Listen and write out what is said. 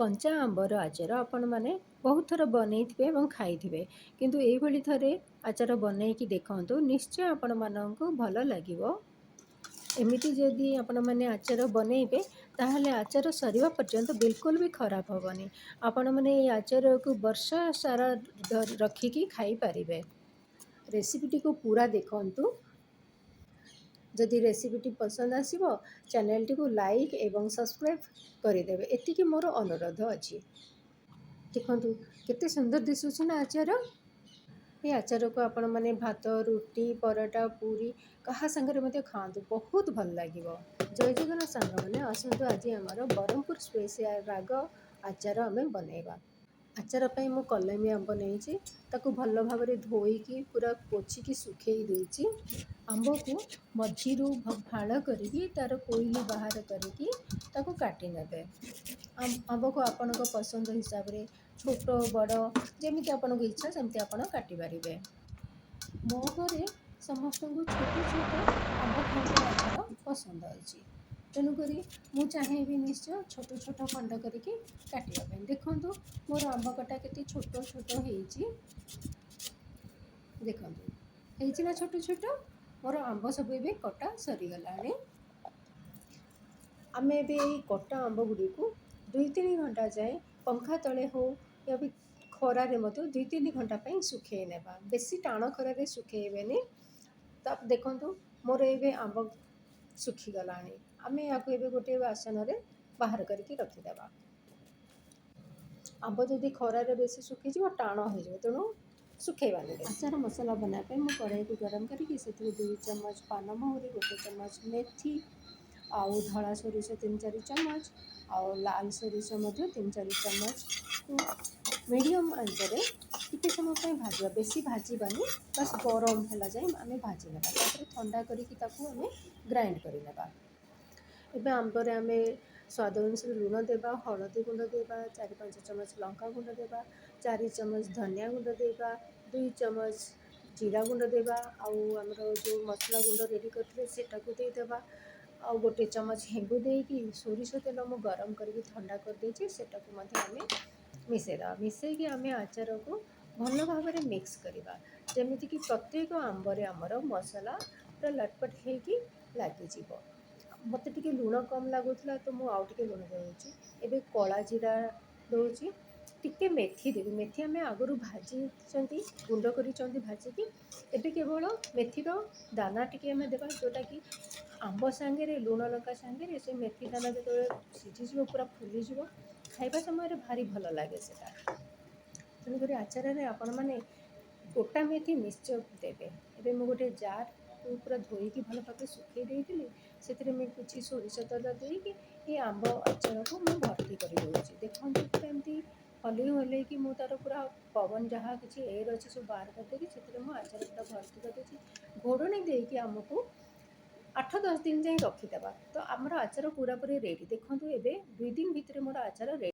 କଞ୍ଚା ଆମ୍ବର ଆଚାର ଆପଣମାନେ ବହୁତ ଥର ବନେଇଥିବେ ଏବଂ ଖାଇଥିବେ, କିନ୍ତୁ ଏଇଭଳି ଥରେ ଆଚାର ବନେଇକି ଦେଖନ୍ତୁ, ନିଶ୍ଚୟ ଆପଣମାନଙ୍କୁ ଭଲ ଲାଗିବ। ଏମିତି ଯଦି ଆପଣମାନେ ଆଚାର ବନେଇବେ, ତାହେଲେ ଆଚାର ସରିବା ପର୍ଯ୍ୟନ୍ତ ବିଲକୁଲ ବି ଖରାପ ହେବନି। ଆପଣମାନେ ଏଇ ଆଚାରକୁ ବର୍ଷ ସାରା ରଖିକି ଖାଇପାରିବେ। ରେସିପିଟିକୁ ପୁରା ଦେଖନ୍ତୁ। ଯଦି ରେସିପିଟି ପସନ୍ଦ ଆସିବ, ଚ୍ୟାନେଲଟିକୁ ଲାଇକ୍ ଏବଂ ସବସ୍କ୍ରାଇବ୍ କରିଦେବେ, ଏତିକି ମୋର ଅନୁରୋଧ ଅଛି। ଦେଖନ୍ତୁ, କେତେ ସୁନ୍ଦର ଦିଶୁଛି ନା ଆଚାର? ଏ ଆଚାରକୁ ଆପଣମାନେ ଭାତ, ରୁଟି, ପରଟା, ପୁରୀ କାହା ସାଙ୍ଗରେ ମଧ୍ୟ ଖାଆନ୍ତୁ, ବହୁତ ଭଲ ଲାଗିବ। ଜୟ ଜଗନ୍ନାଥ ସାଙ୍ଗମାନେ, ଆସନ୍ତୁ ଆଜି ଆମର ବ୍ରହ୍ମପୁର ସ୍ପେଶିଆଲ ରାଗ ଆଚାର ଆମେ ବନେଇବା। ଆଚାର ପାଇଁ ମୁଁ କଲମୀ ଆମ୍ବ ନେଇଛି। ତାକୁ ଭଲ ଭାବରେ ଧୋଇକି, ପୁରା ପୋଛିକି ଶୁଖେଇ ଦେଇଛି। ଆମ୍ବକୁ ମଝିରୁ ଫାଳ କରିକି, ତାର କୋଇଲି ବାହାର କରିକି ତାକୁ କାଟି ନେବେ। ଆମ୍ବକୁ ଆପଣଙ୍କ ପସନ୍ଦ ହିସାବରେ ଛୋଟ ବଡ଼ ଯେମିତି ଆପଣଙ୍କ ଇଚ୍ଛା, ସେମିତି ଆପଣ କାଟିପାରିବେ। ମୋ ଘରେ ସମସ୍ତଙ୍କୁ ଛୋଟ ଛୋଟ ଆମ୍ବ ଖଣ୍ଡ ଆଚାର ପସନ୍ଦ ଅଛି, ତେଣୁକରି ମୁଁ ଚାହିଁବି ନିଶ୍ଚୟ ଛୋଟ ଛୋଟ ଖଣ୍ଡ କରିକି କାଟିବା ପାଇଁ। ଦେଖନ୍ତୁ, ମୋର ଆମ୍ବ କଟା କେତେ ଛୋଟ ଛୋଟ ହେଇଛି। ଦେଖନ୍ତୁ, ହେଇଛି ନା ଛୋଟ ଛୋଟ? ମୋର ଆମ୍ବ ସବୁ ଏବେ କଟା ସରିଗଲାଣି। ଆମେ ଏବେ ଏଇ କଟା ଆମ୍ବ ଗୁଡ଼ିକୁ 2-3 ଘଣ୍ଟା ଯାଏଁ ପଙ୍ଖା ତଳେ ହଉ ୟା ବି ଖରାରେ ମଧ୍ୟ 2-3 ଘଣ୍ଟା ପାଇଁ ଶୁଖେଇ ନେବା। ବେଶୀ ଟାଣ ଖରାରେ ଶୁଖେଇବେନି। ତା ଦେଖନ୍ତୁ, ମୋର ଏବେ ଆମ୍ବ ଶୁଖିଗଲାଣି। ଆମେ ଏହାକୁ ଏବେ ଗୋଟିଏ ବାସନରେ ବାହାର କରିକି ରଖିଦେବା। ଆମ୍ବ ଯଦି ଖରାରେ ବେଶୀ ଶୁଖିଯିବ, ଟାଣ ହେଇଯିବ, ତେଣୁ ଶୁଖେଇବାନି। ଆଚାର ମସଲା ବନାଇବା ପାଇଁ ମୁଁ କଢ଼େଇକୁ ଗରମ କରିକି ସେଥିରେ 2 ଚାମଚ ପାନମହୁରି, 1 ଚାମଚ ମେଥି, ଆଉ ଧଳା ସୋରିଷ 3-4 ଚାମଚ, ଆଉ ଲାଲ ସୋରିଷ ମଧ୍ୟ 3-4 ଚାମଚକୁ ମିଡ଼ିୟମ୍ ଆଞ୍ଚରେ ଟିକେ ସମୟ ପାଇଁ ଭାଜିବା। ବେଶୀ ଭାଜିବାନି, ବାସ୍ ଗରମ ହେଲା ଯାଏଁ ଆମେ ଭାଜି ନେବା। ତାପରେ ଥଣ୍ଡା କରିକି ତାକୁ ଆମେ ଗ୍ରାଇଣ୍ଡ କରିନେବା। ଏବେ ଆମ୍ବରେ ଆମେ ସ୍ୱାଦ ଅନୁସାରେ ଲୁଣ ଦେବା, ହଳଦୀ ଗୁଣ୍ଡ ଦେବା, 4-5 ଚାମଚ ଲଙ୍କା ଗୁଣ୍ଡ ଦେବା, 4 ଚାମଚ ଧନିଆ ଗୁଣ୍ଡ ଦେବା, 2 ଚାମଚ ଜିରା ଗୁଣ୍ଡ ଦେବା, ଆଉ ଆମର ଯେଉଁ ମସଲା ଗୁଣ୍ଡ ରେଡ଼ି କରିଥିଲେ, ସେଟାକୁ ଦେଇଦେବା, ଆଉ 1 ଚାମଚ ହେଙ୍ଗୁ ଦେଇକି ସୋରିଷ ତେଲ ମୁଁ ଗରମ କରିକି ଥଣ୍ଡା କରିଦେଇଛି, ସେଟାକୁ ମଧ୍ୟ ଆମେ ମିଶାଇଦେବା। ମିଶାଇକି ଆମେ ଆଚାରକୁ ଭଲ ଭାବରେ ମିକ୍ସ କରିବା, ଯେମିତିକି ପ୍ରତ୍ୟେକ ଆମ୍ବରେ ଆମର ମସଲା ପୁରା ଲଟପଟ ହେଇକି ଲାଗିଯିବ। ମୋତେ ଟିକେ ଲୁଣ କମ୍ ଲାଗୁଥିଲା, ତ ମୁଁ ଆଉ ଟିକେ ଲୁଣ ଦେଉଛି। ଏବେ କଳା ଜିରା ଦେଉଛି, ଟିକେ ମେଥି ଦେବି। ମେଥି ଆମେ ଆଗରୁ ଭାଜିଛନ୍ତି, ଗୁଣ୍ଡ କରିଛନ୍ତି ଭାଜିକି। ଏବେ କେବଳ ମେଥିର ଦାନା ଟିକେ ଆମେ ଦେବା, ଯେଉଁଟାକି ଆମ୍ବ ସାଙ୍ଗରେ, ଲୁଣ ଲଙ୍କା ସାଙ୍ଗରେ ସେ ମେଥି ଦାନା ଯେତେବେଳେ ସିଝିଯିବ, ପୁରା ଫୁଲିଯିବ, ଖାଇବା ସମୟରେ ଭାରି ଭଲ ଲାଗେ ସେଟା। ତେଣୁକରି ଆଚାରରେ ଆପଣମାନେ ଗୋଟା ମେଥି ନିଶ୍ଚୟ ଦେବେ। ଏବେ ମୁଁ ଗୋଟେ ଜାର୍କୁ ପୁରା ଧୋଇକି ଭଲ ଭାବରେ ଶୁଖେଇ ଦେଇଥିଲି। ସେଥିରେ ମୁଁ କିଛି ସୋରିଷ ତେଲ ଦେଇକି ଏ ଆମ୍ବ ଆଚାରକୁ ମୁଁ ଭର୍ତ୍ତି କରିଦେଉଛି। ଦେଖନ୍ତୁ, ପୁରା ଏମିତି ହଲେଇ ହଲେଇକି ମୁଁ ତା'ର ପୁରା ପବନ ଯାହା କିଛି ଏୟାର ଅଛି, ସବୁ ବାହାର କରିଦେଇକି ସେଥିରେ ମୁଁ ଆଚାର ପୁରା ଭର୍ତ୍ତି କରିଦେଇଛି। ଘୋଡ଼ଣୀ ଦେଇକି ଆମକୁ 8-10 ଦିନ ଯାଏଁ ରଖିଦେବା, ତ ଆମର ଆଚାର ପୁରାପୁରି ରେଡ଼ି। ଦେଖନ୍ତୁ, ଏବେ 2 ଦିନ ଭିତରେ ମୋର ଆଚାର ରେଡ଼ି।